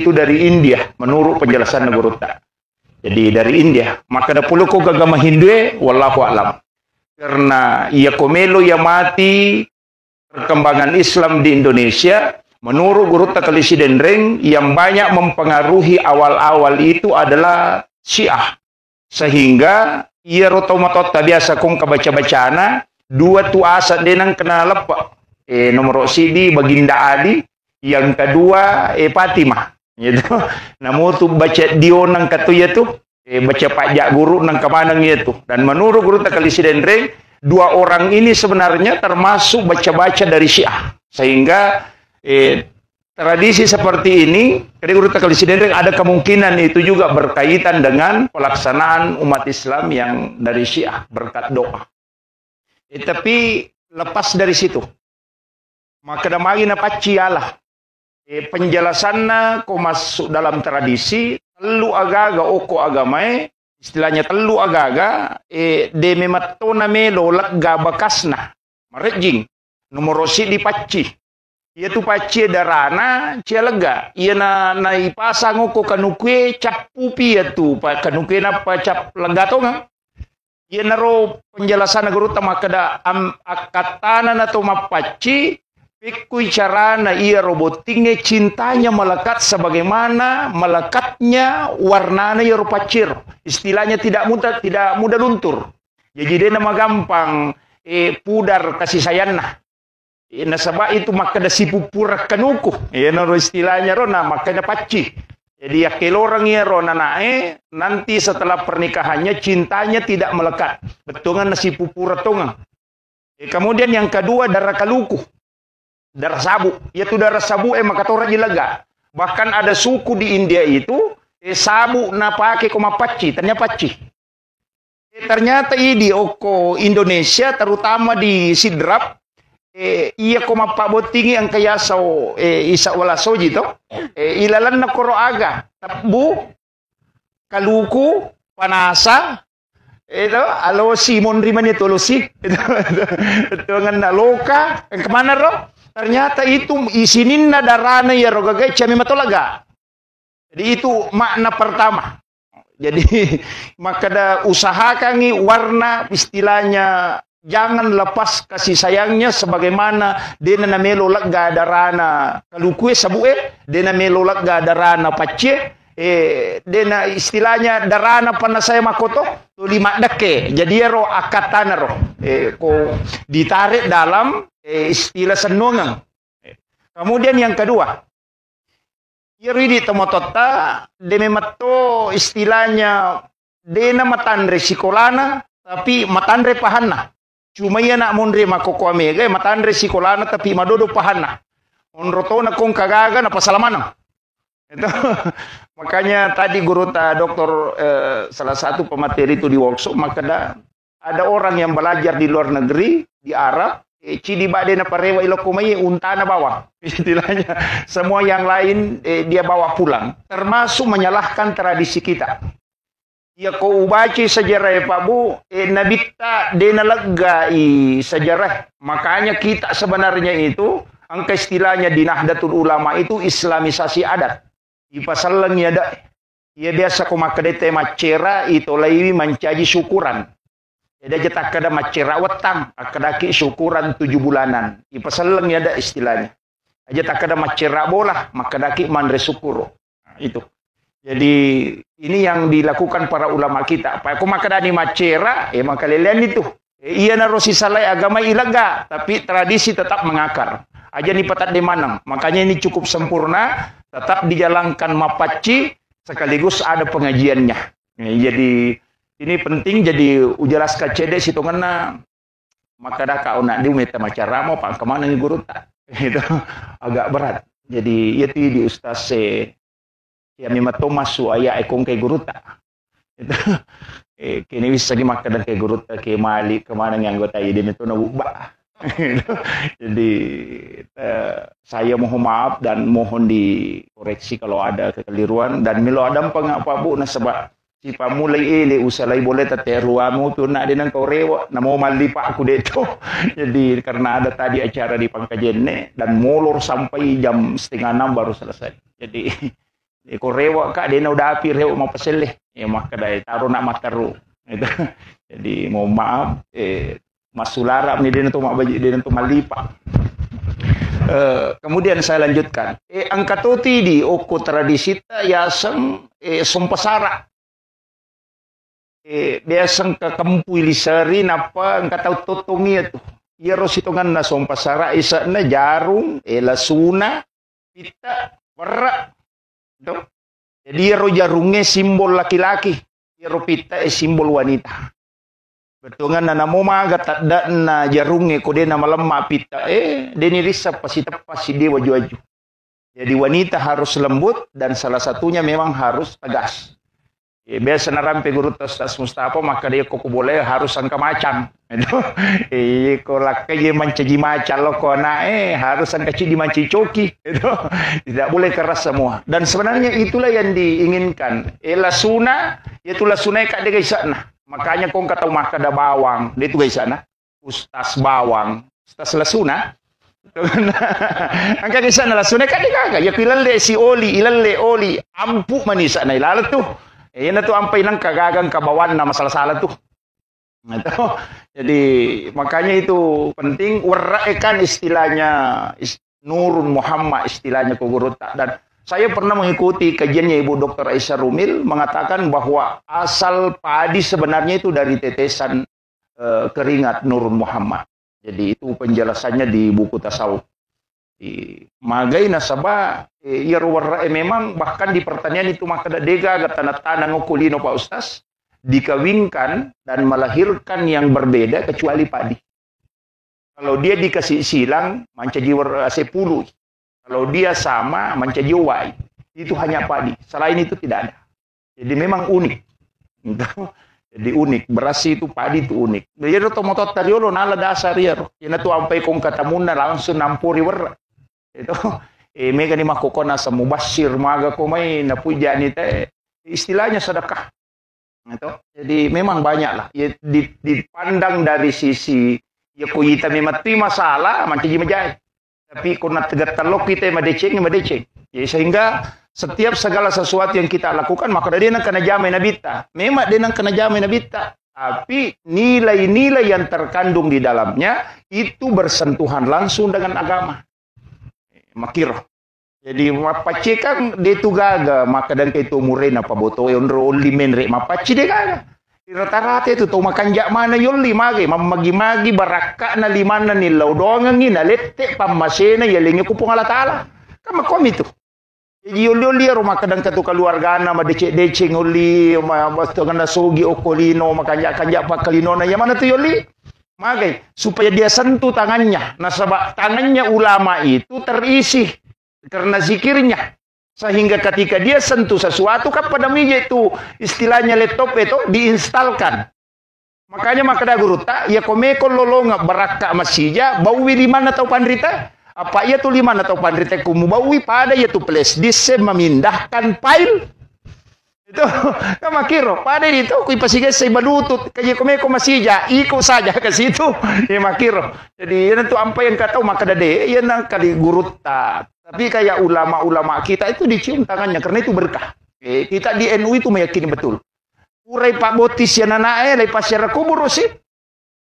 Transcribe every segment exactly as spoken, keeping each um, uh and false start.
itu dari India, menurut penjelasan gurutta. Jadi dari India. Makkeda puloko agama Hindue, wallahu a'lam. Karena iya ko melo iya mati perkembangan Islam di Indonesia, menurut gurutta Kalisi Denreng, yang banyak mempengaruhi awal-awal itu adalah Syiah. Sehingga iyaro tomatoatta biasa kongka baca-bacana, dua tu asa de nengka naleppe. Eh, nomor sidi Baginda Ali, yang kedua, eh, Fatimah. Gitu. Namutu baca dio nengka tu ya tu, eh, baca pajak guru nengka maneng ya tu. Dan menurut gurutta Kalisi Denreng, dua orang ini sebenarnya termasuk baca-baca dari Syiah. Sehingga, eh, tradisi seperti ini, jadi gurutta Kalisi Denreng, ada kemungkinan itu juga berkaitan dengan pelaksanaan umat Islam yang dari Syiah berkat doa. Eh, tapi lepas dari situ, makkeda magi napacci yala. Eh, penjelasanna ko masuk dalam tradisi, tellu agaga okko agamae, istilahnya tellu agaga, eh, de memetto na melo lega bekasna. Marejjing. Nomoro siddi pacci. Iyatu paccie darana cia lega. Iyana naipasang okko kanukue cappupi iyatu pa-, kanukue nappa cap-, lega tongeng. Iyanaro penjelasanna gurutta makkeda am-, akkattana nato mappacci, pekkui carana iyaro bottingnge cintanya melekat sebagaimana melekatnya warnana iyaro pacciero. Istilahnya tidak mudah, tidak mudah luntur. Jaji dena magampang, eh, pudar kasih sayangna. Eh, nasaba itu makkeda sipuppura kanuku. Iyanaro istilahnya ro, nah, makanya pacci. Jadi yakkeloreng iyaro nanae, nanti setelah pernikahannya cintanya tidak melekat. Bettuanna sipuppura tongeng. Eh, kemudian yang kedua, darah kaluku. Darah sabu. Iyatu darah sabu, eh, makatora jilega. Bahkan ada suku di India itu, eh, sabu napake ko mappacci, tania pacci. Eh, ternyata idi okko Indonesia, terutama di Sidrap, eh, iya ko mappabottingi engka yaso, eh, isa wala soji to, eh, ilalenna koro aga, tebbu, kaluku, panasa, itu alosi, monri mani itu alosi, itu, itu ngenna loka, engka mana ro? Ternyata itu isininna darana iyaro gagai cami matolaga. Jadi itu makna pertama. Jadi makkeda usahakangi warna, istilahnya jangan lepas kasih sayangnya sebagaimana dena namelo lega darana kalukue sabue, dena melo lega darana paccie, eh, dena istilahnya darana panna saya makoto, tuli maddekke. Jadi ero akkattana ro, eh, ko ditarik dalam, eh, istilah sennuangeng. Kemudian yang kedua, iyaro idi tomatoatta, de memetto istilahnya dena matanre sikolana, tapi matanre pahanna. Cuma iya nak monri makkokkoe mega, matanre sikolana, tapi madodo pahanna. Onro tona kongka gaga, napasala maneng. Itu. Makanya tadi gurutta doktor, eh, salah satu pemateri itu di workshop, makkeda, ada orang yang belajar di luar negeri, di Arab, eh, cidi bade na parewa iloko mai untana bawa. Istilahnya, semua yang lain, eh, dia bawa pulang. Termasuk menyalahkan tradisi kita. Iya ko ubaci sejarah, Pak Bu, eh, nabitta de naleggai sejarah. Makanya kita sebenarnya itu, engka istilahnya di Nahdlatul Ulama itu islamisasi adat. Ipaselleng iya, Dek. Iya biasa ko makkeda te maccera, itolaiwi mancaji syukuran. Jadi aja takkeda maccera wettang, akkedaki syukuran tujuh bulanan. Ipaselleng iya, Dek, istilahnya. Aja takkeda maccera bola, makkedaki manre syukur. Nah, itu. Jadi ini yang dilakukan para ulama kita. Pa ko makkedani maccera, eh, makalelean itu. Eh, iyanaro sisalai agama ilegga, tapi tradisi tetap mengakar. Aja ni patadde maneng. Makanya ini cukup sempurna, tetap dijalankan mapacci, sekaligus ada pengajiannya. Eh, jadi ini penting, jadi ujalaska cede sitongenna, makkadaka ona di umetta macaramo, pa engka manengi gurutta. Itu agak berat. Jadi itu di ustaz se Iya, memang to massu aya e kongke gurutta. Itu, eh, kene wissagi makkeda ke gurutta, ke mali, ke maneng anggota, iya, de metto na bubba. Jadi, eh, saya mohon maaf dan mohon dikoreksi kalau ada kekeliruan dan melo adampeng apa, Bu, nasaba sipammulai ele usalai bola tette ruamu tu na de nang kau rewa, namo malli Pak ku de to. Jadi karena ada tadi acara di Pangkajenne dan molor sampai jam setengah enam baru selesai. Jadi Eh, ko rewe' ka, de' naudapi rewe' mappaselle. Eh, makkeda, eh, taro na' matteru. Itu. Jadi, mohon maaf, eh, massulara' mi de' natu mabbaji, de' natu mallipa'. Eh, kemudian saya lanjutkan. Eh, engka to tu idi okko tradisita yaseng, eh, sompa sara'. Eh, biasa engka kempui liseri, nappa engka tau tottong iya tu. Iyaro sitongenna sompa sara' ise'na jarung, eh, lasuna, pitta', werre'. To? Jadi iyaro jarungnge simbol laki-laki, iyaro pitta'e simbol wanita. Bettuanna namo maga tadde'na jarungnge ko de' namalemma' pitta'e, de' nirisseng pasiteppa siddi waju-waju. Jadi wanita harus lembut dan salah satunya memang harus tegas. Eh, biasa narampe gurutta Ustaz Mustafa, makkeda ko boleh harus engka macang. Itu. Eh, ko lakkai mancaji macang lo ko ana', eh, harus engka ciddi mancaji coki. Itu. Tidak boleh keras semua. Dan sebenarnya itulah yang diinginkan. Eh, lasuna, yaitu lasuna ka de' gaga ise'na. Makanya ko engka tau makkeda bawang, de' tu gaga ise'na. Ustaz bawang, Ustaz lasuna. Engka gaga ise'na lasuna ka de' gaga. Iya ku ilelle si oli, ilelle oli, ampu' mani ise'na ilaleng tu. Eh, iyana tu ampai nengka gaga engka bawanna masala-sala tu. Nah, itu. Jadi, makanya itu penting, werre' kan istilahnya, is-, Nurun Muhammad istilahnya ko gurutta. Dan saya pernah mengikuti kajiannya Ibu Doktor Aisyah Rumil mengatakan bahwa asal padi sebenarnya itu dari tetesan, eh, keringat Nurun Muhammad. Jadi itu penjelasannya di buku tasawuf. Di, magai nasaba, eh, iyaro werre'e memang bahkan di pertanian itu makkeda de' gaga tanah-tanah okko lino, Pak Ustaz, dikawinkan dan melahirkan yang berbeda kecuali padi. Kalau dia dikasih silang, mancaji wer-, sepuluh. Kalau dia sama, mancaji owai. Itu hanya padi. Selain itu tidak ada. Jadi memang unik. Jadi unik. Berasi itu, padi itu unik. Jadi iyaro tomatoatta riolo nala dasar iyaro. Iyana tu ampai ko engka tamunna langsung nampori werre'. Itu, eh, mega ni makkokona aseng mubasyir, maga ko mai napujani te. Istilahnya sedekah. Gitu. Jadi memang banyak lah. Ya, di-, dipandang dari sisi, ya, ko ita memang tu masalah, mancaji majai. Tapi ko nategattallokki te madeceng, madeceng. Ya, sehingga setiap segala sesuatu yang kita lakukan, maka de' nengka najamai Nabitta. Memang de' nengka najamai Nabitta. Tapi nilai-nilai yang terkandung di dalamnya itu bersentuhan langsung dengan agama. Makkiro. Jadi, mappaccikang de' tu gaga, makkadang ke tu murena paboto, e onro olli menre' mapacci de' gaga. Rata-rata itu tau makanja' mana yolli mage, mammagi-magi barakka'na limanna nillau doangengngi, nalette' pammasena yalengnge ku Puang Allah Ta'ala. Kan makkomi tu. Jadi, yolli-yolli ero makkadang ke tu keluargana, madeceng-deceng olli, ma-, mastoganna sogi okko lino, makanja'-kanja' pakkalinona, ya mana tu yolli? Magai, supaya dia sentuh tangannya. Nasaba tangannya ulama itu terisi karena zikirnya. Sehingga ketika dia sentuh sesuatu, kan pada mije tu istilahnya laptop itu diinstalkan. Makanya makkeda gurutta, iya ko meko lolongeng barakka masija, baui limanna tau panrita. Apa iya tu limanna tau panrita ku mubaui pada iya tu flash disk e memindahkan file. Itu, kan makkiro, pada itu ku ipasigessai balutut, kaje ko meko masija, iko saja ke situ. Ya makkiro. Jadi, iya tu ampai engka tau makkeda de, iya nang kali gurutta. Tapi kayak ulama-ulama kita itu dicium tangannya karena itu berkah. Eh, kita di N U itu meyakini betul. Purai pabbotti siana anae, lai passiara kuburu si.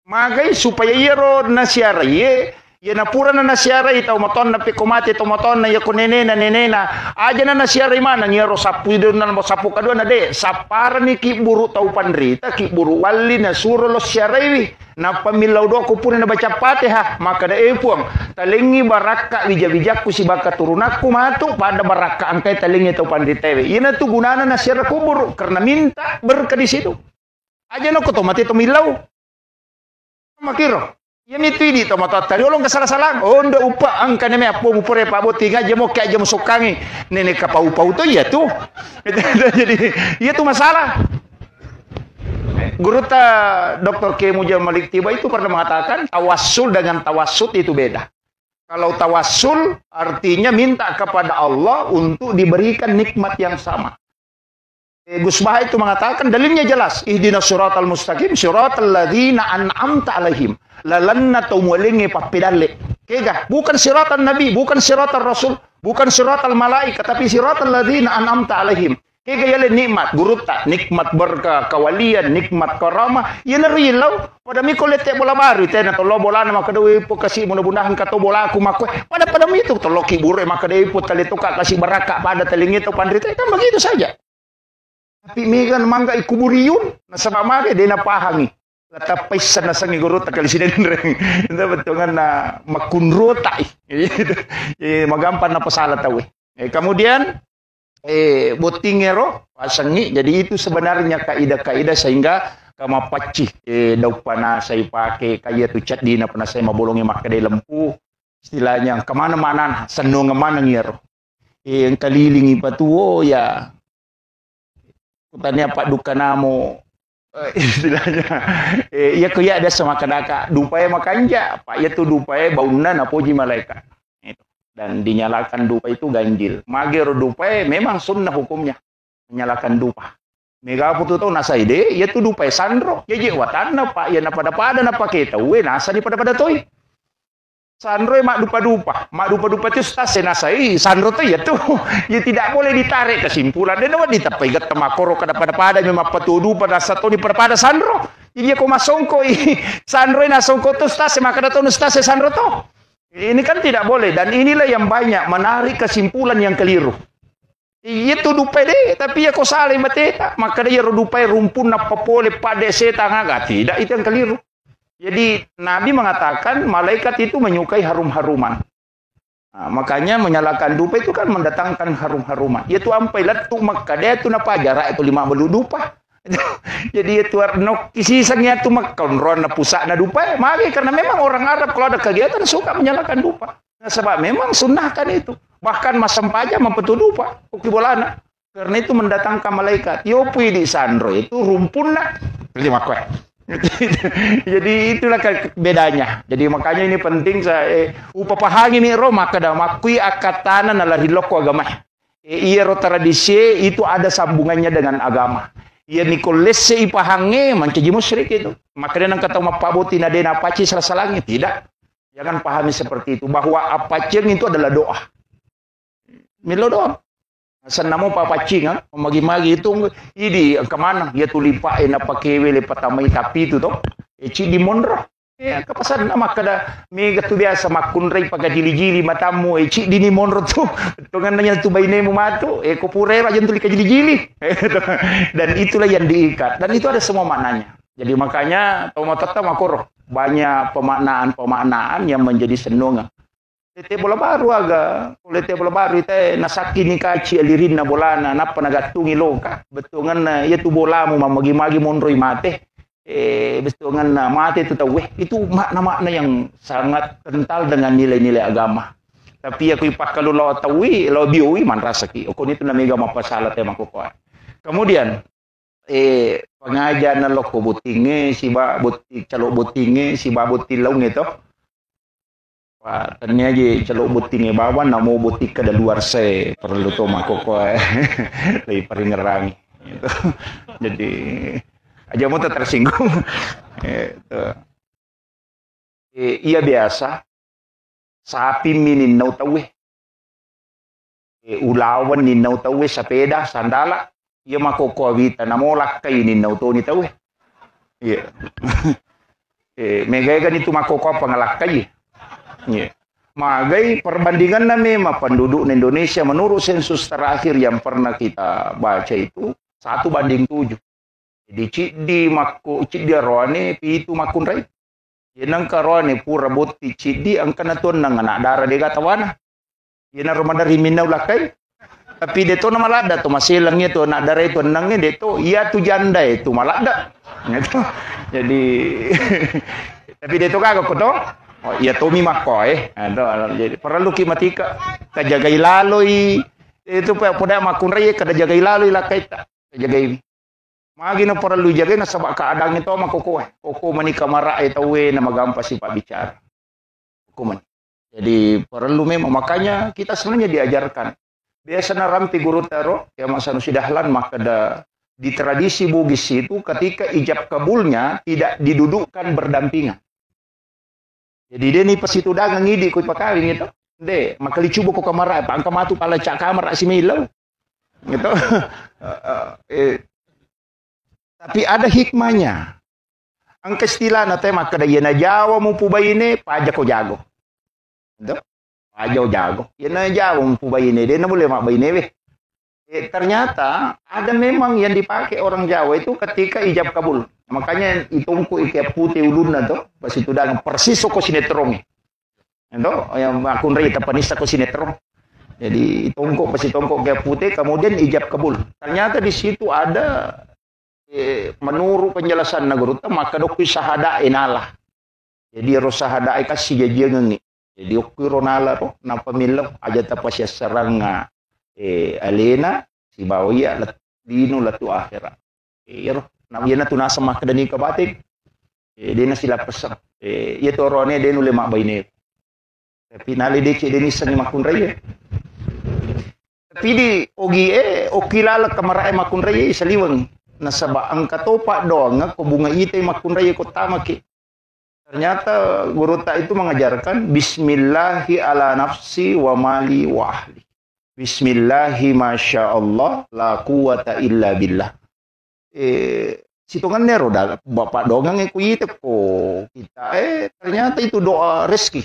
Magai supaya iyaro nasiarai, iya napurana nasiarai tau matonna, pekko mate tau matonna, iya ko nenena, nenena, ajana nasiarai maneng iyaro sappu idonna, sappu kaduana de, sapparani kibburu tau panrita, kibburu walli nasuro lo siaraiwi. Nappa millau doa ko purana baca Fatihah, makkeda, "E Puang, talengngi barakka wija-wijakku sibawa keturunakku matu, pada barakka engkai talengngi tau panritaewe." Iyana tu gunana nasiara kuburu, karena minta berkah di situ. Aja nokko to mate to millau. Makkiro. Iya mitu idi to matoatta riolo engka sala-salang. Oh, nda upa engka neme appo mupure pabotting aja mo ke aja musokkangi. Nene kapau-pau to iya tu. Jadi, iya tu masalah. Gurutta Doktor Kiai Mujahid Malik Tiba itu pernah mengatakan, tawassul dengan tawassut itu beda. Kalau tawassul artinya minta kepada Allah untuk diberikan nikmat yang sama. Eh, Gus Baha itu mengatakan, dalilnya jelas, ihdinas siratal mustaqim, siratal ladzina an'amta alaihim. Lalenna tau mualengnge pappedalle. Kega, bukan siratal Nabi, bukan siratal Rasul, Bukan siratal malaika, tapi siratal ladzina an'amta alaihim. Kega yale nikmat, gurutta, nikmat berkah, kawalian, nikmat karamah, iyanaro yillau. Pada miko lette bola baru, tena tollo bolana, maka dewe po kasi mudah-mudahan kato bolaku makko. Pada-pada mitu tollo kiburu, maka dewe po tale toka kasi baraka pada telingi to panrite, kan begitu saja. Tapi megan mangga i kuburiyun, nasaba mage de napahangi. Latappa issenna sengi gurutta kali sidenreng. Itu bettuanganna makkunrota i. Eh, magampang napasala tauwe. Eh, kemudian, eh, bottingngero pasengi. Jadi itu sebenarnya kaidah-kaidah sehingga kamapacci, eh, daupana sai pake kaya tu ceddina pernah saya mabolongi makkeda lempu. Istilahnya kemana mana senno maneng iyaro. Eh, engkalilingi patuo ya kutania padduka namo, eh, istilahnya, eh, iya ko iya biasa makkadaka dupae makanja, apa iya tu dupae baunna napoji malaikat. Itu. Dan dinyalakan dupa itu ganjil. Magero dupae memang sunnah hukumnya menyalakan dupa. Mega putu tau nasai de, iya tu dupae sanro, jaji watanna, Pak, iya napada-pada napake tauwe, nasani pada-pada toi. Sanroi maddupa-dupa, maddupa-dupa tu stase nasai sanro to iya tu. Ya tidak boleh ditarik kesimpulan. Dena wedding tappai getta makkoro kada pada-pada memang patu dupa nasa toni pada-pada sanro. Jadi ko masongko i sanroi nasongko tu stase makkada to stase sanro to. Ini kan tidak boleh dan inilah yang banyak menarik kesimpulan yang keliru. Iya tu dupae de, tapi iya ko salai mateta, makkada iyaro dupae rumpunna papole pada setang aga, tidak, itu yang keliru. Jadi Nabi mengatakan malaikat itu menyukai harum-haruman. Nah, makanya menyalakan dupa itu kan mendatangkan harum-haruman. Iya tu ampai lettu makkada tu napajara itu lima belu dupa. Jadi itu nokki siseng iya tu makkonronna pusakna dupa. Mage karena memang orang Arab kalau ada kegiatan suka menyalakan dupa. Nah, sebab memang sunnahkan itu. Bahkan massempajang mapetu dupa, uki bolana. Karena itu mendatangkan malaikat. Yo pui di sanro itu rumpunna. Jadi makko. Jadi itulah ke- bedanya. Jadi makanya ini penting saya eh, upapahangi mi ro makkada makkui akatana nalari lokko agama. Eh, iya ro tradisi itu ada sambungannya dengan agama. Iya niko lesse ipahange mancaji musyrik itu. Makanya nang kata mapaboti na dena paci salah-salahnya tidak. Jangan pahami seperti itu bahwa apaceng itu adalah doa. Melo doang. Sennamo papaccing, ah, magi-magi itu idi engka maneng iya tu lipa e napakewe le patamai tapi itu to. E ciddi monro. E engka pasanna makkada mega tu biasa makkunrai pagajili-jili matammu e ciddi ni monro tu. Tonganna tu bainemu matu e ko pura era jentuli kajili-jili. Dan itulah yang diikat dan itu ada semua maknanya. Jadi makanya tau matetta makoro banyak pemaknaan-pemaknaan yang menjadi sennongan. Lete bola baru aga, lete bola baru ite nasakki ni kaci alirinna bolana, nappa nagattungi loka. Bettuanganna iya tu bolamu mamagi-magi monroi mate. Eh, bettuanganna mate tu tauwe. Itu makna-makna yang sangat kental dengan nilai-nilai agama. Tapi aku ipakkalu lao taui, lao bioi manrasaki. Okoni tu namega mapasala tema kokoa. Kemudian eh, pengajian lokko bottingnge siba botti calo bottingnge siba botti laungnge to. Pak, tania je calo bottingnge bawang namo botti kada luar se perlu to makoko eh. Lebih peringerangi. Gitu. Jadi aja mau tersinggung. Eh, tuh. Eh, iya biasa sapi mininnau tauwe. Eh, ulawan ninnau tauwe sapeda, sandala. Iya makoko awita namo lakkai ninnau toni tauwe. Iya. Eh, megaega nitu makoko apa ngalakkai. Iya. Magai perbandinganna memang penduduk Indonesia menurut sensus terakhir yang pernah kita baca itu satu banding tujuh. Jadi ciddi makku ciddi aroane pitu makkunrai. Yenang karoane pura botti ciddi engka na tuonnang anak dara dega tawana. Yenaro madari minnau lakkai. Tapi de to na maladda to maselang iya to anak dara itu ennangnge de to iya tu janda itu maladda. Gitu. Jadi tapi de to gaga ko to. Oh, iya tomi makko eh. Nah, to, jadi perlu ki matika tajagai laloi itu pe poda makkunrai kada jagai laloi lakkaita. Tajagai. Magi na parellu jagai nasaba keadaan itu makokoe. Koko mani kamara e tauwe na magampa sifat bicara. Koko mani. Jadi parellu memang makanya kita sebenarnya diajarkan. Biasa narampi guru taro ya masa nu sidahlan makkeda di tradisi Bugis itu ketika ijab kabulnya tidak didudukkan berdampingan. Jadi dia ni pasitudangeng idi ko ipakawing itu. De, makalicubo ko kamara, pa engka matu pala cak kamara si melo. Gitu. Eh, tapi ada hikmahnya. Engka istilahna te makkeda, "Iyana jawa mupu baine, paja ko jago." Gitu. Paja ko jago. "Iyana jawa mupu baine, de na mulle mabbaine we." Eh, ternyata ada memang yang dipakai orang Jawa itu ketika ijab kabul. Makanya itongko ike pute ulunna to, pas itu dagang persis ko sinetron. Ento, yang makkunrai tepanissa ko sinetron. Jadi tongkok pasti tongkok ke pute, kemudian ijab kabul. Ternyata di situ ada, eh, menurut penjelasan na gurutta, maka dokku sahada enala. Jadi ro sahada e kasi jajiangengi. Jadi okku ro nala ro, napa millau aja tapasiassarang, eh, alena sibawa iya let-, lino latu akhirat. Eh, iyaro, na iyana tu naseng makkeda nika batin. Eh, de na silappesseng. Eh, iya tu oroane de nulle mabbaine. Tapi nale decek de nissengngi makkunrai. Tapi di ogi e, okki laleng kamara e makkunrai saliweng. Nasaba engka topa doang ko bunga ite makkunrai ko tamaki. Ternyata gurutta itu mengajarkan, "Bismillahi ala nafsi wa mali wa ahli. Bismillahi masya Allah, la quwwata illa billah." Eh, sitonganne ro da-, bapak dongang e ku ite ko kita, eh, ternyata itu doa rezeki.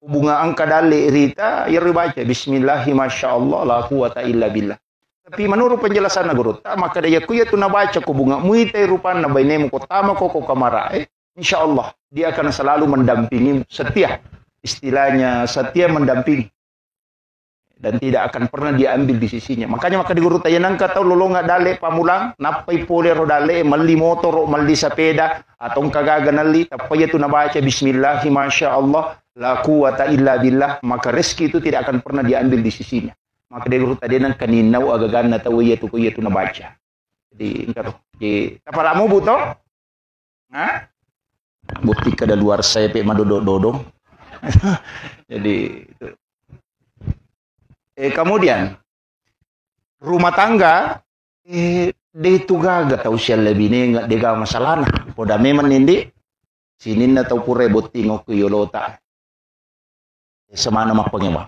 Bunga engka dalle rita, iyaro baca, "Bismillahi masya Allah, la quwwata illa billah." Tapi menurut penjelasan gurutta, maka da yakku iya tu nabaca ko bunga muita rupanna bainemu ko tama ko ko kamara, eh, insya Allah dia akan selalu mendampingimu, setia. Istilahnya setia mendampingi. Dan tidak akan pernah diambil di sisinya. Makanya maka di gurutta, iya nengka tau lolonga dalle pamulang, nappai pole ro dalle, melli motoro, melli sepeda, atau engka gaga nelli, tappa iya tu nabaca, "Bismillahi masya Allah, la quwwata illa billah," maka rezeki itu tidak akan pernah diambil di sisinya. Maka di gurutta, de nengka ninnau agaganna tau iya tu ko iya tu nabaca. Jadi, engka to. Jadi, tapala mubu to? Ha? Bukti kada luar saya pe madodong-dodong. Jadi, itu. Eh, kemudian, rumah tangga, eh, de tu gaga tau sialle binenga, de gaga masalahna. Poda memang nindi, sininna tau pura botting okko yolota. Semana mappangewa.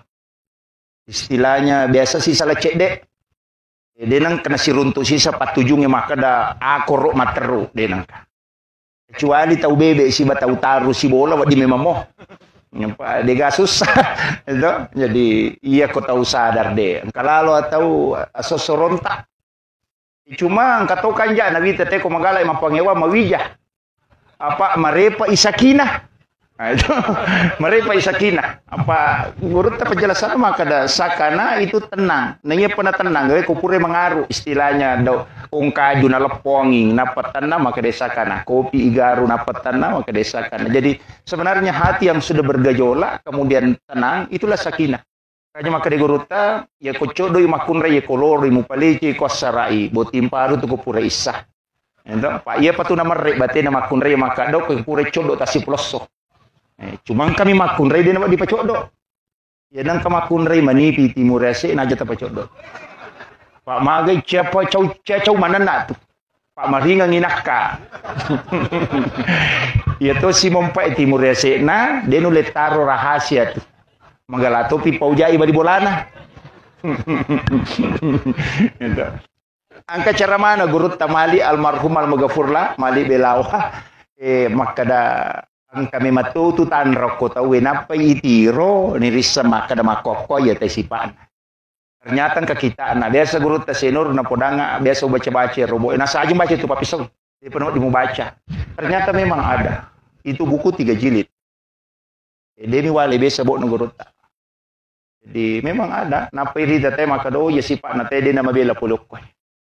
Istilahnya biasa sisa lecedde. De nengka nasiruntu sisa pattujungnge makkeda akoro matteru, de nengka. Kecuali tau bebe siba tau taru sibola, wedding memang mo. Nyampa dega susah. Itu. Jadi, iya ko tau sadar de. Engka lalo tau asosoronta. Cuma engka to kanja nawita te ko magala mappangewa mawija. Apa marepa isakinah. Nah, itu. Marepa isakinah. Apa gurutta penjelasan makkeda sakana itu tenang. Nah, iya pernah tenang, eh, ko pura mangaru istilahnya do kongkaju na leppongi, napa tenang makkeda sakana. Kopi igaru napa tenang makkeda sakana. Jadi sebenarnya hati yang sudah bergejolak kemudian tenang itulah sakinah. Kanya makkeda gurutta, ya ko coddo i makkunrai, ya ko loro i mupalece, ko assarai, botting paru tu ko pura issa. Ento, pa iya patu namerre batena makkunrai makkaddo ko pura coddo tasipulosso. Eh, cuma kami makkunrai de na wedding pacoddo. Ya nengka makkunrai manipi timur ese naja tapacoddo. Pak magai siapa cau cau manenna tu. Pak maringang inakka. Iya to si mompa timur ese na de nulle taro rahasia tu. Magala topi paujai bali bolana. Gitu. Engka cara mana gurutta mali almarhum almagafurlah, mali belawa, eh, makkeda engka memang tu, tu tanra ko tauwe nappai itiro, nirissa makkeda makkokko iya te sipa'na. Ternyata engka kita'na. Biasa gurutta senur napodanga, biasa ubaca-baca robo. Nasaji baca tu papisau. Dia penuh dimubaca. Ternyata memang ada. Itu buku tiga jilid. Eh, demi wale biasa bokna gurutta. Jadi memang ada. Nappai rita te makkeda, oh, iya sipa'na te de na mabela pole okko.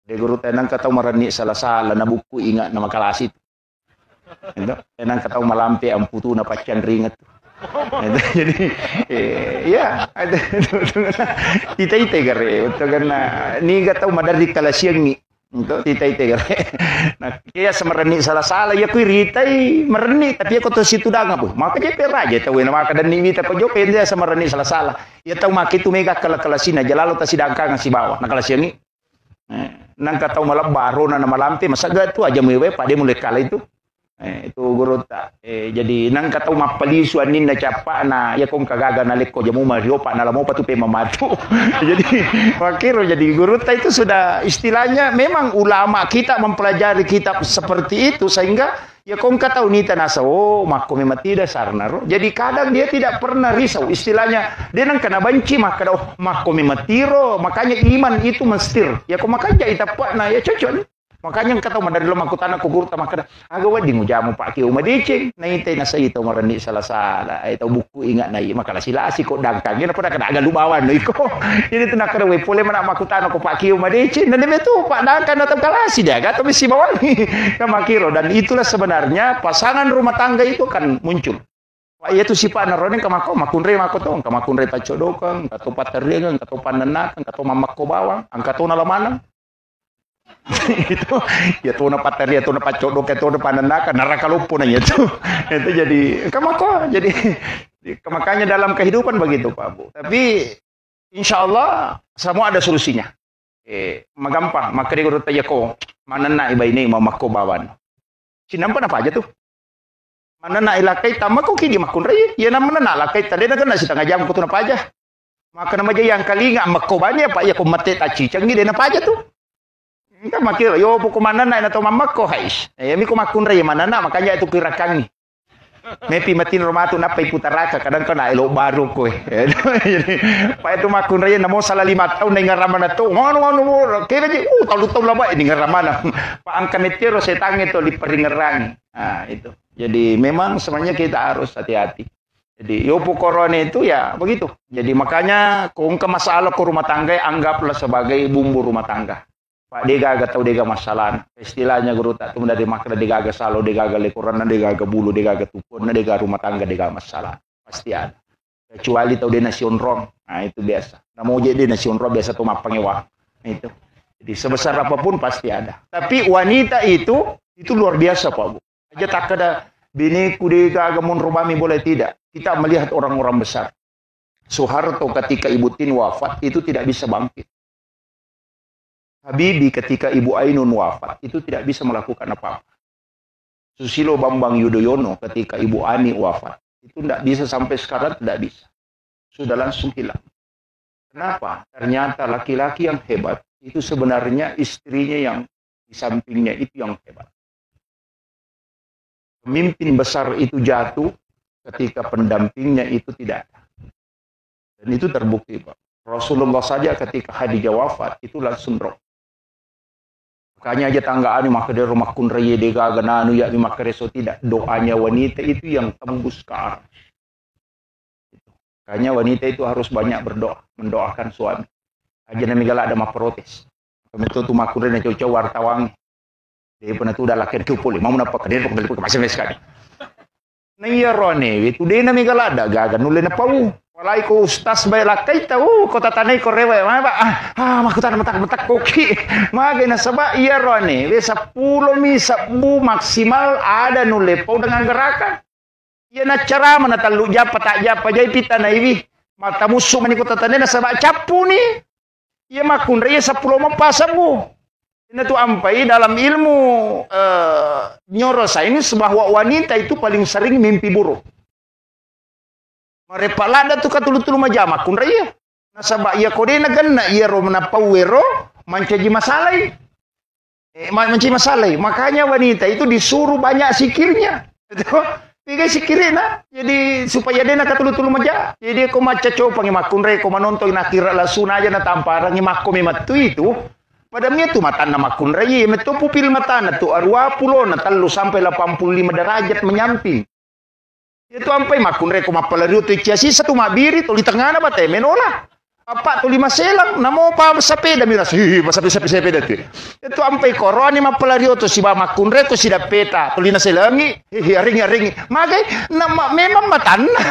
De gurutta nengka tau marenni sala-sala na bukku inga na makalasi tu. Ento, eh, nengka tau malampe amputu na paccanringet tu. Ento, jadi, eh, iya, ada. Ita-ita gare, untuk karena niga tau maderri kalasiangi. Untuk tita-ita gare. Nah, iya samarenni sala-sala, iya kui ritai marenni, tapi iya ko to situ danga, boh. Maka jepe raja tau na maka denni wita ko jope dia samarenni sala-sala. Iya tau maki tu mega kala-kala sina jalalo ta sidangkang sibawa. Nah, kala siangi. Eh, nangka tau malebba arona na malampe, masaga tu aja mewe pade mulai kala itu. Eh, itu gurutta. Eh, jadi nangka tau mappalisu anninna cappa'na, iya kongka gaga nalekko jamu mariopa nalamopa tu pemamatu. Jadi makkiro jadi gurutta itu sudah istilahnya memang ulama kita mempelajari kitab seperti itu sehingga ya kongka tau nita nasa, oh, makko memang tidak sarna ro. Jadi kadang dia tidak pernah risau istilahnya. Dia nangka nabanci makkada, oh, makko memang tiro. Makanya iman itu mestir. Ya ko makanja itappa'na ya cocok. Makanya engka tau maderri lo makkutana ko gurutta makkada, aga wedding ujamu Pak Kio madeceng, naitai nasai tau marenni sala-sala, eh, tau bukku ingat nai, maka lasi-lasi ko dangkang, ina pada kada aga lu bawang no iko. Jadi tu nakkada we pole mana makkutana ko Pak Kio madeceng, dan dia tu Pak dangkang atau kalasi dia, gato misi bawang. Kamakiro, dan itulah sebenarnya pasangan rumah tangga itu akan muncul. Pak, iya tu sipa'na rone engka makko, makkunrai makko to, engka makkunrai paccodokeng, engka to patteriangeng, engka to pannennakeng, engka to mammakko bawang, engka to nalamaneng. Itu, ya to na patteri, ya to na paccodok, ya to na pannennakeng, naraka loppo na iya tu. Itu jadi, engka makko, jadi, makanya dalam kehidupan begitu, Pak Bu. Tapi, insya Allah, semua ada solusinya. Eh, magampang, makkeda gurutta iya ko, manenna i baine mau makko bawang. Sinampa napaja tu. Manenna i lakkai tamma ko kidi makkunrai, iya na manenna lakkai ta, de nakenna sitengah jam ko tu napaja. Maka namaja yang kalinga makko bani apa iya ko mate tacicangi de napaja tu. Engka makkiro, yo poko manenna na to mammakko, hais. Eh, iya mi ko makkunrai manenna, makanya itu kirakangi. Mepi matinro matu nappa iputaraka, kadang kena elo baru koe. Jadi, pa itu makkunrai namo salah lima tahun na ingaramana tu. Ngono, ngono, ngono. Kira ji, uh, talu tahun lama ini ngaramana. Pa angka metiro setangnge to liparingerangi. Nah, itu. Jadi memang sebenarnya kita harus hati-hati. Jadi, yo pokorone itu ya begitu. Jadi makanya ko engka masalah ko rumah tangga, anggaplah sebagai bumbu rumah tangga. Pak, degaga tau dega masalahna. Istilahnya gurutta tu dari makkeda degaga salo, degaga lekoranna, degaga bulu, degaga tuponna, degaga rumah tangga, degaga masalah. Pasti ada. Kecuali tau dena sionrong. Nah, itu biasa. Namoje dena sionrong biasa tu mappangewa. Nah, itu. Jadi sebesar apapun pasti ada. Tapi wanita itu, itu luar biasa, Pak Bu. Aja takkeda bineku degaga monro bami boleh tidak. Kita melihat orang-orang besar. Soeharto ketika Ibu Tin wafat itu tidak bisa bangkit. Habibie ketika Ibu Ainun wafat itu tidak bisa melakukan apa-apa. Susilo Bambang Yudhoyono ketika Ibu Ani wafat itu tidak bisa, sampai sekarang tidak bisa. Sudah langsung hilang. Kenapa? Ternyata laki-laki yang hebat itu sebenarnya istrinya yang di sampingnya itu yang hebat. Pemimpin besar itu jatuh ketika pendampingnya itu tidak ada. Dan itu terbukti, Pak. Rasulullah saja ketika Khadijah wafat, itu langsung drop. Makanya aja tangga anu makkedero makkunrai degaga nanu ya mi makkereso tidak. Doanya wanita itu yang tembus ke arah. Makanya wanita itu harus banyak berdoa, mendoakan suami. Aja nami galak ada maprotes. Kami tu tu makkunrai na cau-cau wartawan. Dia pernah tu udah lakir tu pole. Mau napa keder kok kali masih sekali. Na iya rone, itu de nami galak ada gaga nulle na pau. Walai ko ustaz bae lakkai tau, ko tatanai ko rewe, ma ba, ah, ah, makutana matak matak koki. Mage nasaba iya rone, we seppulo mi sebbu maksimal ada nulle pau dengan gerakan. Iya naccarama na tallu jappa tak jappa jai pita na iwi. Mata musu mani ko tatanai nasaba cappu ni. Iya makkunrai iya seppulo mappa sebbu. Ina tu ampai dalam ilmu, eh, neuroscience bahwa wanita itu paling sering mimpi buruk. Marepa ladda tu katulu-tulu majama kunrai iya. Nasaba iya ko de nagenna iya ro napaue ro mancaji masalai. Eh, ma-, mancaji masalai. Makanya wanita itu disuruh banyak sikirnya. Itu. Tiga sikirina. Jadi supaya de nakatulu-tulu maja. Jadi ko macca copangi makkunrai ko manonton nakira lasuna aja natamparangi makko memettu itu. Pada mia tu matanna makkunrai, metto pupil matana tu arua pulo na tellu sampai delapan puluh lima derajat menyamping. Iya tu ampai makkunrai ko mappalari oto iccia sisa tu mabbiri toli tengana bate menola. Apa toli maselang, namo pa sepeda miras, hihi, pa sepe-, sepe-, sepeda tu. Iya tu ampai koroni mappalari oto siba makkunrai ko sidappeta, toli naselangi, hihi, aringi, aringi. Magai, na, ma-, memang matanna.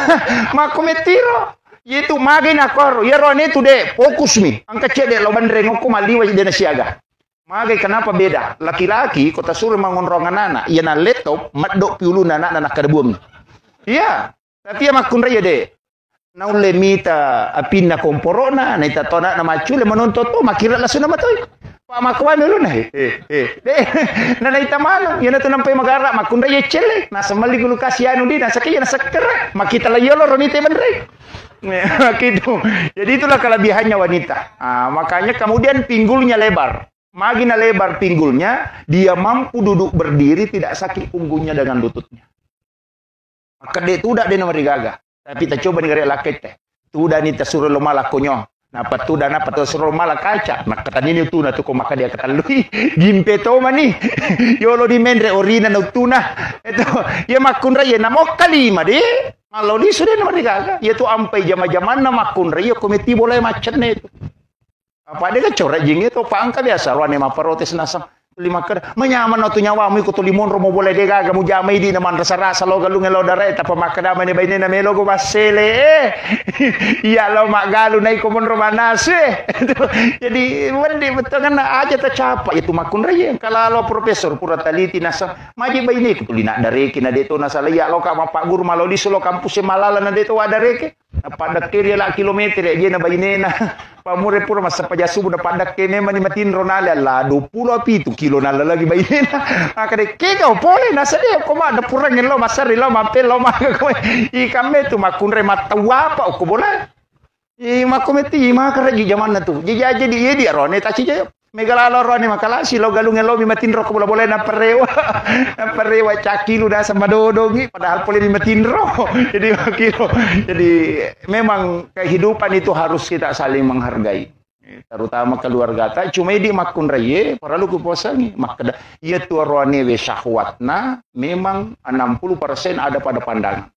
Makko mettiro. Iya tu magai nakoro, iya rone tu de, fokus mi. Angka cedde lo banreng okko maliwa de nasiaga. Magai kenapa beda? Laki-laki ko tasuro mangonrong anak-anak, iya na laptop, meddo piuluna anak-anak kada buang. Iya, tapi iya makkunrai iya de. Naulle mita apinna komporona, naita to anak na maccule menonton to, makkira lasuna matoi. Pak makkuami ulunna, he, he, he. De, nanaita maneng, iyana tu nampai magara, makkunrai celle, nasemmelli gulu kasi anu di, nasakki iyana sekkere, makita la yolo roni te menre. Gitu. Jadi itulah kelebihannya wanita. Ah, makanya kemudian pinggulnya lebar. Magi na lebar pinggulnya, dia mampu duduk berdiri tidak sakit punggungnya dengan lututnya. Makkedde tuda de namarigaga. Tapi tacoba ni gare lakkette. Tuda ni tasuro lo mala konyo. Napa tuda napa tasuro lo mala kaca. Makkatanini utuna tu ko makka dia katallui. Gimpe to mani. Yolo di menre orina na utuna. Itu ya makkunrai ya namokka lima de. Malo lisu de namarigaga. Ya tu ampai jama-jamanna makkunrai ya kometi bola maccenne itu. Apa de cora jinge to pangka biasa roane maprotes nasang. Tuli makkeda, "Manyameng tu nyawamu iko tuli monro mo bola de gaga mujama idi na manrasa-rasa lo galunge lo dare tapa makkeda mani bainena melo go massele eh." Iya lo maggalu naiko monro manasu eh. Jadi wendi bettuanna aja tacapa itu makkunrai kalalo profesor pura taliti nasang maji baineku tuli na dareke na de to nasala iya lo ka mapagguru malo lisu lo kampus e malala na de to wa dareke. Napaddekkeri ala kilometer je na bainena. Pamure pura massappa jasubu napaddekke memang ni matinro nale alla dua puluh pitu kilo nalla lagi bainena. Maka dekke kau pole nasade ko ma depurang lo masari lo mape lo maka ko ikamme tu makkunre mattawapa ko bola. I makko meti maka regi jamanna tu. Jadi jadi ye di arone taci jayo. Mega lalo roani makalasi lo galunge lo mi matinro ko bola-bola na perewa. Na perewa caki lu dasa madodongi padahal pole mi matinro. Jadi wakilo. Jadi memang kehidupan itu harus kita saling menghargai. Terutama keluarga ta cuma idi makkunraie perlu kuposangi makkeda iya tu roane we syahwatna memang enam puluh persen ada pada pandangan.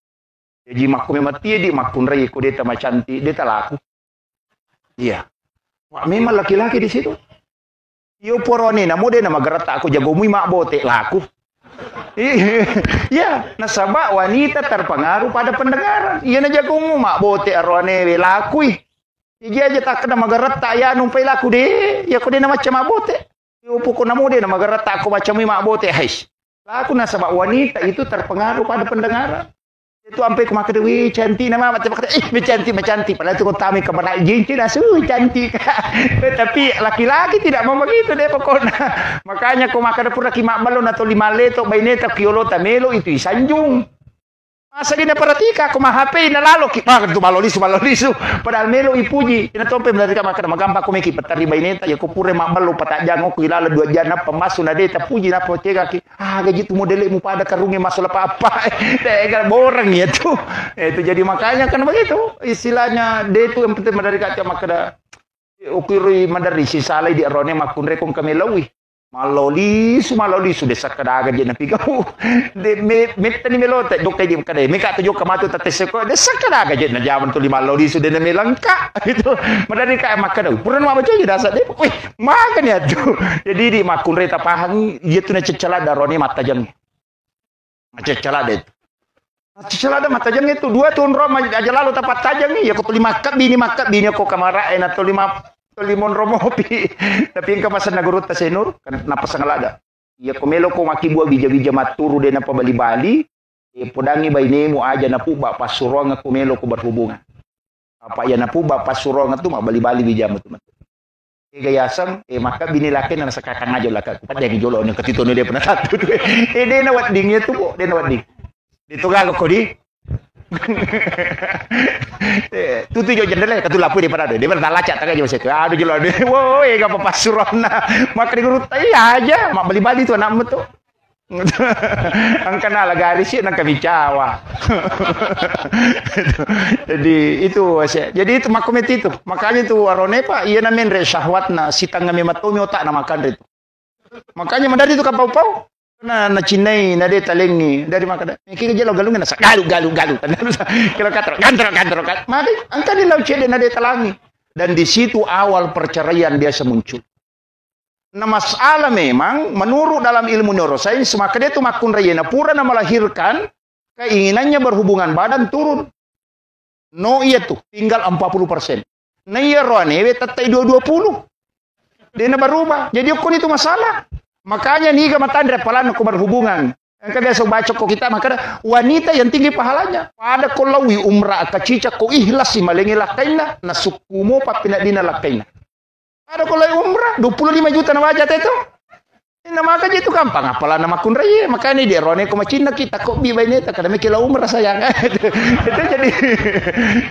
Jadi makko memang tie di makkunrai ko deta macanti deta laku. Iya. Wah, memang laki-laki di situ. Iyo porone namo de na magarata aku jago mui mabbote laku. Iya, nasaba wanita terpengaruh pada pendengaran. Iya na jago mu mabbote arone we lakui. Iji aja tak kena magarata ya numpai laku de. Ya ko de na macam mabbote. Iyo poko namo de na magarata aku macam mui mabbote hais. Laku nasaba wanita itu terpengaruh pada pendengaran. Itu ampe ku makkeda, "Wih, cantik nama," mate makkeda, "Ih, macantik, macantik." Padahal itu kota mi kamar jinci nasu, "Wih, cantik." Tapi laki-laki tidak mau begitu deh pokoknya. Makanya ko makkeda pura ki mabballo na toli malleto baineta kiolota melo itu isanjung. Masa dina perhatika ko ma H P na lalo ki, "Wah, itu malo lisu, malo lisu." Padahal melo ipuji. Ina tompe melarika makkeda, "Magampa ko meki petari baineta ya ko pura mabballo patajang ko ilala dua jam napa masu na deta puji napa cegaki." Ah, gaji tu modele mu pada karunge masuk apa-apa. Tega boreng ya tu. Itu jadi makanya kan begitu. Istilahnya dia itu yang penting madari kaca makkeda. Ukirui madari si salai di arone makkunre kong kami lawi. Maloli su maloli su desa kada gaji na pigau. De me metta ni melote dokai di kada me ka tu jokka matu tette seko desa kada gaji na jaman tu lima loli su de na melengka. Itu madari ka makkeda. Pura ma baca dasa de. Wih, Makanya tu. Jadi di makkunre tapahang, iya tu na cecala darone mattajang. Cecala de. Cecala de mattajang itu dua tu onro aja lalu tapattajang ni. Ya ko tuli makkabbi ni makkabbi ni ko kamara e na tuli ma tuli monro mopi. Tapi engka pasang na gurutta Senur, kan napa sangalada. Iya ko melo ko makkibua bija-bija matturu de na pabali-bali. E podangi bainemu aja na pubba passuroang ko melo ko berhubungan. Apa iya napubba passuroang tu mabbali-bali bijama tu matu. Ega yaseng, eh, maka bini laki na nasakakang aja laka. Pada yang jolo ni ketito ni dia pernah satu tu. Eh, dia na wedding ya tu kok, dia na wedding. Dia tu gaga kok di. Eh, tu tu jo jendela, katu lapu dia pada dia pernah lacak tak aja masa tu. Aduh jolo dia. Woi, ega apa passuroang na. Maka di guru tai aja, mak bali-bali tu anak tu. Engka nala garisi nengka micawa. Jadi itu wase. Jadi itu makkometi itu. Makanya itu arone pa iya na menre syahwatna sitanga memattomi otakna makanre itu. Makanya madari itu kapau-pau. Na nacinnai na de talengi dari makada. Iki jelo galung na galu galu galu. Kira kata gantro gantro kan. Mari engka di lau cede na de talangi. Dan di situ awal perceraian biasa muncul. Nah, masalah memang menurut dalam ilmu neuroscience, maka dia tu makkunrai na pura na melahirkan keinginannya berhubungan badan turun. No iya tu, tinggal empat puluh persen. Nah, iya roanewe tettai dua dua puluh. Dia na berubah. Jadi okko itu masalah. Makanya niga matanre palan ko berhubungan. Engka biasa baca ko kita maka wanita yang tinggi pahalanya. Pada ko lawi umrah kacica ko ikhlas si malengi lakkainna, na sukkumo pappina dina lakkainna. Ada ko lai umrah, dua puluh lima juta na wajah itu. Ini maka je itu gampang, apalagi nama kunrai, makanya di Rone ko macinna kita kok bi baineta, kada meki la umrah sayang. Itu jadi,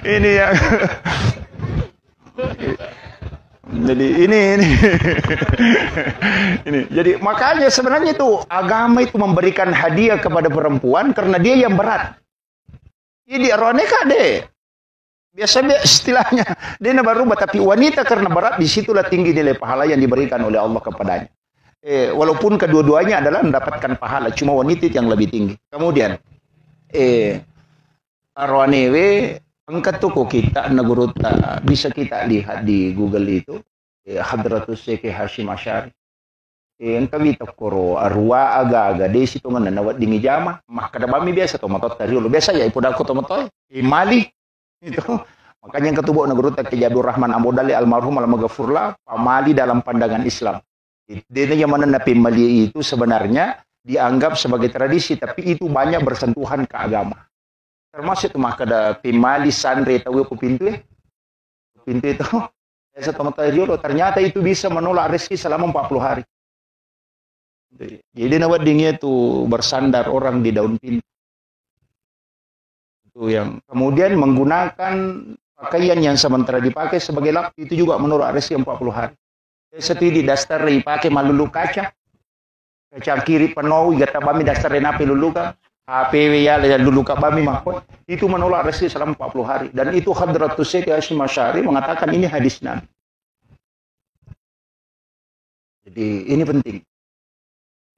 ini ya. Jadi ini, ini. Ini. Jadi makanya sebenarnya itu agama itu memberikan hadiah kepada perempuan karena dia yang berat. Jadi Rone kak deh. Biasa be istilahnya. Dia na berubah, tapi wanita karena berat, disitulah tinggi nilai pahala yang diberikan oleh Allah kepadanya. Eh, walaupun kedua-duanya adalah mendapatkan pahala, cuma wanita itu yang lebih tinggi. Kemudian, eh, aroanewe, engka tu ko kita na gurutta, bisa kita lihat di Google itu, eh, Hadratus Syekh Hashim Asy'ari. Eh, engka wita koro arua aga-aga, desi tongenna naweddingi jama, makkada bami biasa to matotta riolo. Biasa ya, ipodakko to matoe, eh, mali. Itu. Makanya engka tu bo na gurutta Kiai Abdul Rahman Ambo Dalle almarhum almaghfurlah, pamali dalam pandangan Islam. Dena yang mana napi mali itu sebenarnya dianggap sebagai tradisi, tapi itu banyak bersentuhan ke agama. Termasuk tu makkada pemali sanre tau ko pintu, eh. Pintu itu. Biasa to matoe riolo, ternyata itu bisa menolak rezeki selama empat puluh hari. Jadi nawedding itu bersandar orang di daun pintu. Itu yang kemudian menggunakan pakaian yang sementara dipakai sebagai lap, itu juga menolak rezeki empat puluh hari. Satu di daster dipakai malulu kaca. Kacang kiri penuh, igata bami daster nape luluka. H P W ya, luluka bami makko. Itu menolak rezeki selama empat puluh hari. Dan itu Hadratus Syekh Hashim Asy'ari mengatakan ini hadis Nabi. Jadi ini penting.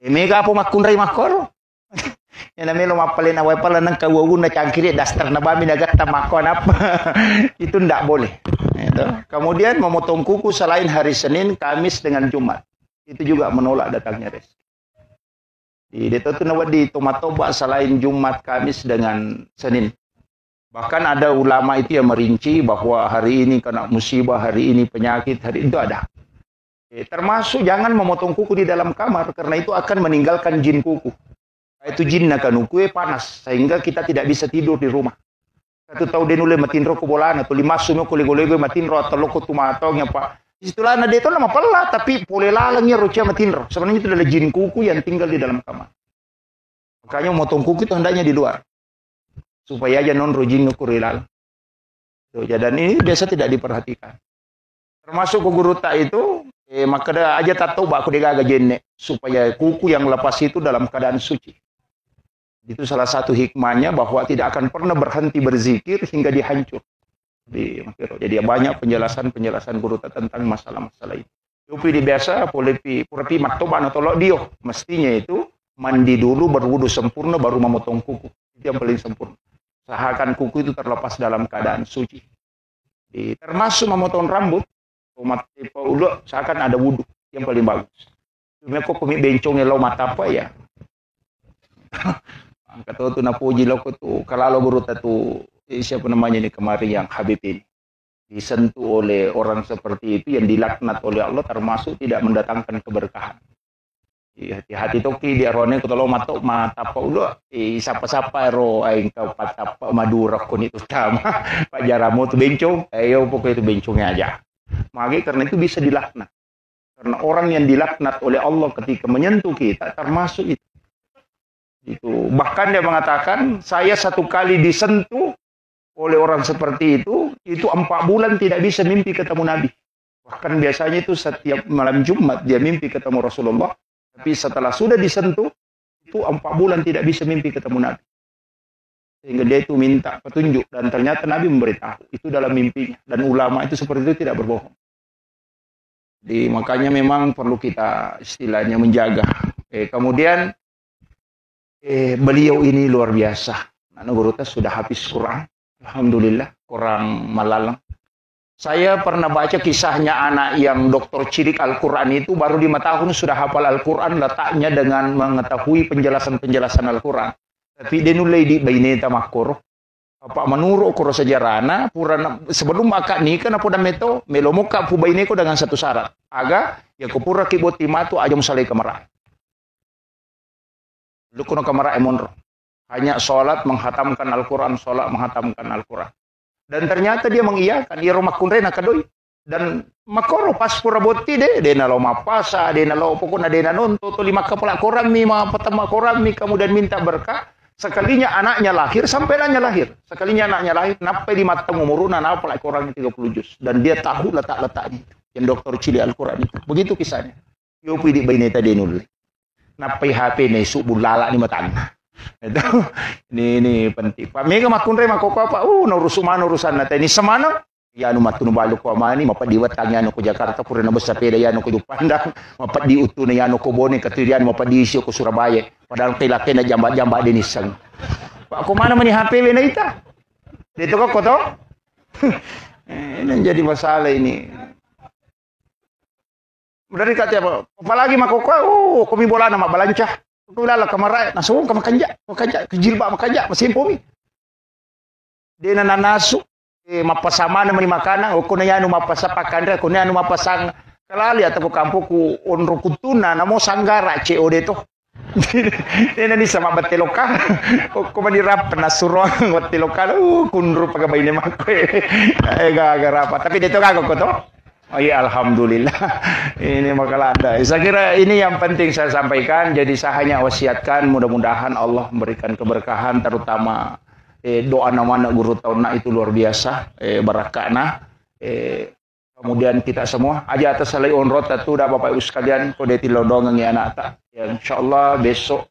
Eh, mega apa makkunrai makkoro? Yang namanya lo mappalena wae pala nang kawawunna cangkiri daster na bami nagatta makko apa? Itu ndak boleh. Itu. Kemudian memotong kuku selain hari Senin, Kamis dengan Jumat. Itu juga menolak datangnya rezeki. Di deto tu nawedding tomatoba selain Jumat, Kamis dengan Senin. Bahkan ada ulama itu yang merinci bahwa hari ini kena musibah, hari ini penyakit, hari itu ada. Eh, termasuk jangan memotong kuku di dalam kamar karena itu akan meninggalkan jin kuku. Itu jin nakanuku eh panas sehingga kita tidak bisa tidur di rumah. Satu tau de nulle matinro ko bolana, tuli massu meko lego-lego matinro atau loko tu matong apa. Istilahna de to na mapella, tapi pole laleng ya rocia matinro. Sebenarnya itu adalah jin kuku yang tinggal di dalam kamar. Makanya motong kuku itu hendaknya di luar. Supaya aja non rojing ko ri laleng. Tuh, ya, dan ini biasa tidak diperhatikan. Termasuk ko gurutta itu, eh, makkada aja tattoba ko degaga jenne, supaya kuku yang lepas itu dalam keadaan suci. Itu salah satu hikmahnya bahwa tidak akan pernah berhenti berzikir hingga dia hancur. Di, jadi banyak penjelasan-penjelasan gurutta tentang masalah-masalah itu. Yopi di biasa, polepi, purapi mattoba na tolo dio. Mestinya itu mandi dulu, berwudu sempurna, baru memotong kuku. Itu yang paling sempurna. Usahakan kuku itu terlepas dalam keadaan suci. Di, termasuk memotong rambut, umat tipe ulo, usahakan ada wudu. Yang paling bagus. Cuma kok kami bencong lo mata apa ya? Angkat tu napuji loko tu, kalau gurutta tu, eh, siapa namanya ini kemarin yang Habib ini? Disentuh oleh orang seperti itu yang dilaknat oleh Allah termasuk tidak mendatangkan keberkahan. Iya, hati-hati toki di arone ko tolo mato matappa ulo, eh, sapa-sapa ro aing kau patappa Madura ko ni utama. Pajaramu tu bencong, eh, yo pokoknya itu bencongnya aja. Mage karena itu bisa dilaknat. Karena orang yang dilaknat oleh Allah ketika menyentuh kita termasuk itu. Itu bahkan dia mengatakan, saya satu kali disentuh oleh orang seperti itu, itu empat bulan tidak bisa mimpi ketemu Nabi. Bahkan biasanya itu setiap malam Jumat dia mimpi ketemu Rasulullah, tapi setelah sudah disentuh, itu empat bulan tidak bisa mimpi ketemu Nabi. Sehingga dia itu minta petunjuk dan ternyata Nabi memberitahu itu dalam mimpinya. Dan ulama itu seperti itu tidak berbohong. Jadi makanya memang perlu kita istilahnya menjaga. Eh, kemudian eh, beliau ini luar biasa. Anak gurutta sudah hafiz Quran. Alhamdulillah, kurang malalang. Saya pernah baca kisahnya anak yang doktor cilik Al-Quran itu, baru lima tahun sudah hafal Al-Quran, letaknya dengan mengetahui penjelasan-penjelasan Al-Quran. Tapi dia nulle di baineta makkoro. Apa menurut koro sejarahna, pura na, sebelum akad nikah na poda meto, melo mokka pu baineko dengan satu syarat. Aga, ya ko pura ki botti matu aja musalai kamara. Lukuna kamara monro. Hanya sholat menghatamkan Al-Quran, sholat menghatamkan Al-Quran. Dan ternyata dia mengiyakan, iyaro makkunrai na kadoi. Dan makkoro pas pura botti de, de nalo mappasa, de nalo pokokna de nanonto, toli makkapala korammi, mappatemma korammi, kemudian minta berkah. Sekalinya anaknya lahir, sampai anaknya lahir. Sekalinya anaknya lahir, nappai lima tahun umuruna, napala korang tiga puluh juz. Dan dia tahu letak-letaknya itu. Yang dokter cili Al-Quran itu. Begitu kisahnya. Yo pidi baineta de nulle. Nappai H P ne subu lala ni matanna. Itu. Ini, ini penting. Pak, mega makkunrai makoko apa? Uh, naurusu mana urusan nata ini semana. Yanu mattunu balu ko amani, mapeddi wetang yanu ko Jakarta, pura na bessa peda yanu ko Jupandang, mapeddi uttuna yanu ko Bone, katurian mapeddi isio ko Surabaya. Padahal pelakena jamba-jamba de nisseng. Pak, ko mana mani H P we naita? De to ko to? Eh, ini jadi masalah ini. Dari kata apa? Apalagi makoko, oh, komi bolana mabbalanca. Ko lala kamara, nasu ka makanja, makanja, ke jilbab makanja, masempomi. De na nanasu, eh, mappasa mana mani makanang, okko na yanu mappasa pakanre, ko na yanu mappasang kalali atau ko kampoku onro kuttuna, namo sanggara C O D to. De na nisa mabbatte loka. Okko mani rap nasuro batte loka, uh, kunru paga baine makko. Eh, gaga rapa. Tapi de to gaga ko to. Oh iya, alhamdulillah. Ini makalada. Saya kira ini yang penting saya sampaikan. Jadi saya hanya wasiatkan, mudah-mudahan Allah memberikan keberkahan, terutama, eh, doa namana guru taunna itu luar biasa, eh, barakana. Eh, kemudian kita semua, aja atas salai onrota tu dah Bapak Ibu sekalian, ko de tilodongengi anakta. Ya, insya Allah besok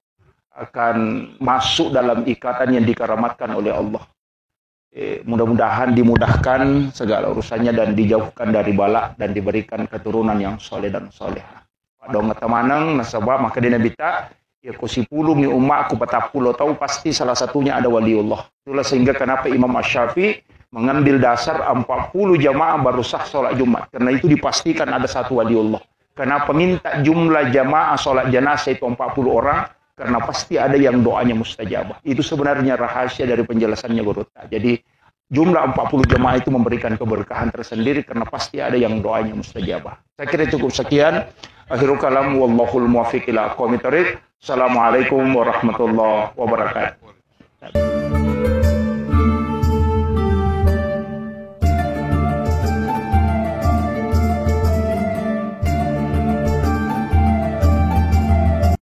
akan masuk dalam ikatan yang dikeramatkan oleh Allah. Eh, mudah-mudahan dimudahkan segala urusannya dan dijauhkan dari bala dan diberikan keturunan yang soleh dan solehah. Dong temaneng nasaba makkeda Nabitta, ya ko sipulungi ummaku patappulo tau pasti salah satunya ada waliullah. Itulah sehingga kenapa Imam Asy-Syafi'i mengambil dasar empat puluh jamaah baru sah sholat Jumat. Karena itu dipastikan ada satu waliullah. Kenapa minta jumlah jamaah sholat jenazah itu empat puluh orang? Karena pasti ada yang doanya mustajabah. Itu sebenarnya rahasia dari penjelasannya gurutta. Jadi jumlah empat puluh jamaah itu memberikan keberkahan tersendiri karena pasti ada yang doanya mustajabah. Saya kira cukup sekian. Akhirul kalam, wallahul muwaffiq ila aqwamit thariq. Assalamualaikum warahmatullahi wabarakatuh.